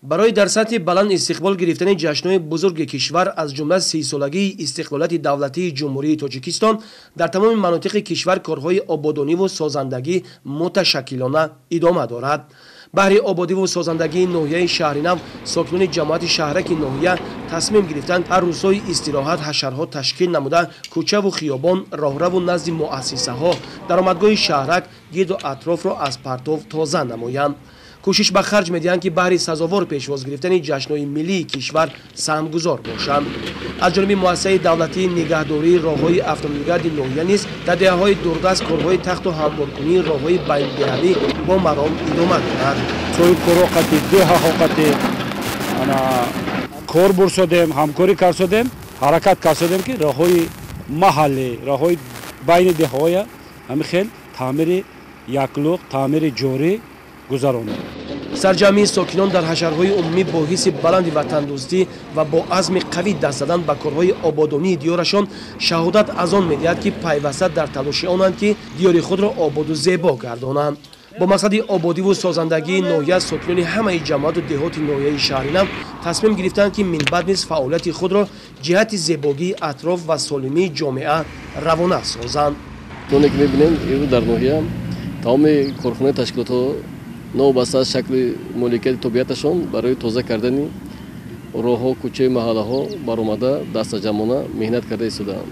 Барои дар сатҳи баланд истиқбол гирифтани ҷашнҳои бузурги кишвар, аз ҷумла 30-солагии истиқлолияти давлатии Ҷумҳурии Тоҷикистон, дар тамоми манотиқи кишвар корҳои ободониву созандагӣ муташаккилона идома дорад. Баҳри ободиву созандагии ноҳияи Шаҳринав сокинони ҷамоати шаҳраки ноҳия тасмим гирифтанд ҳар рӯзҳои истироҳат ҳашарҳо ташкил намуда кӯчаву хиёбон, роҳраву назди муассисаҳо, даромадгоҳи шаҳрак, гирду атрофро аз партов тоза намоянд. Кӯшиш ба харҷ медиҳанд, ки баҳри сазовор пешвоз гирифтани ҷашнҳои миллии кишвар саҳмгузор бошанд. Аз ҷониби муассисаи давлатии нигаҳдории роҳҳои автомобилгарди ноҳия низ дар деҳаҳои дурдаст корҳои тахту ҳамворкунии роҳҳои байнидеҳавӣ бо маром идома дорад. Соҳибкоро қати, деҳаҳо қати кор бурсодем, ҳамкорӣ карсодем, ҳаракат карсодем, ки роҳҳои маҳаллӣ, роҳҳои байни деҳаҳоя ҳамин хел таъмири яклуқ, таъмири ҷорӣ гузаронем. Сарҷамъии сокинон дар ҳашарҳои умумӣ бо ҳисси баланди ватандӯстӣ ва бо азми қавӣ даст задан ба корҳои ободонии диёрашон шаҳодат аз он медиҳад, ки пайваста дар талоши онанд, ки диёри худро ободу зебо гардонанд. Бо мақсади ободиву созандагии ноҳия сокинони ҳамаи ҷамоату деҳоти ноҳияи Шаҳринав тасмим гирифтанд, ки минбаъд низ фаъолияти худро ҷиҳати зебогии атроф ва солимии ҷомеа равона созанд. Оне ки мебинем, имрӯз дар ноҳия тамоми корхонаи ташкилотҳо новобаста аз шакли моликияти тобеияташон барои тоза кардани роҳҳо, кӯчаи маҳаллаҳо баромада дастаҷамъона меҳнат карда истодаанд.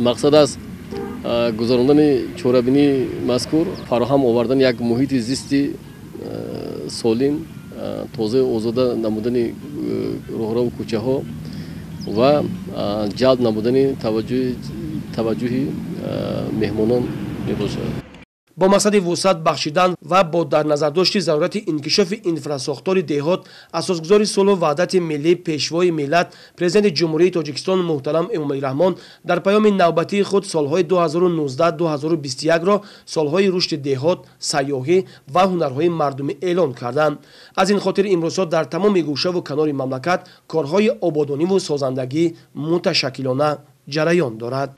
Мақсад аз гузарондани чорабинии мазкур фароҳам овардани як муҳити зисти солим, тозаю озода намудани роҳраву кӯчаҳо ва ҷалб намудани таваҷҷӯҳи меҳмонон мебошад. Бо мақсади вусъат бахшидан ва бо дар назардошти зарурати инкишофи инфрасохтори деҳот асосгузори сулҳу ваҳдати миллӣ, пешвои миллат, Президенти Ҷумҳурии Тоҷикистон муҳтарам Эмомалӣ Раҳмон дар паёми навбатии худ солҳои 2019-2021-ро солҳои рушди деҳот, сайёҳӣ ва ҳунарҳои мардумӣ эълон карданд. Аз ин хотир имрӯзҳо дар тамоми гӯшаву канори мамлакат корҳои ободониву созандагӣ муташаккилона ҷараён дорад.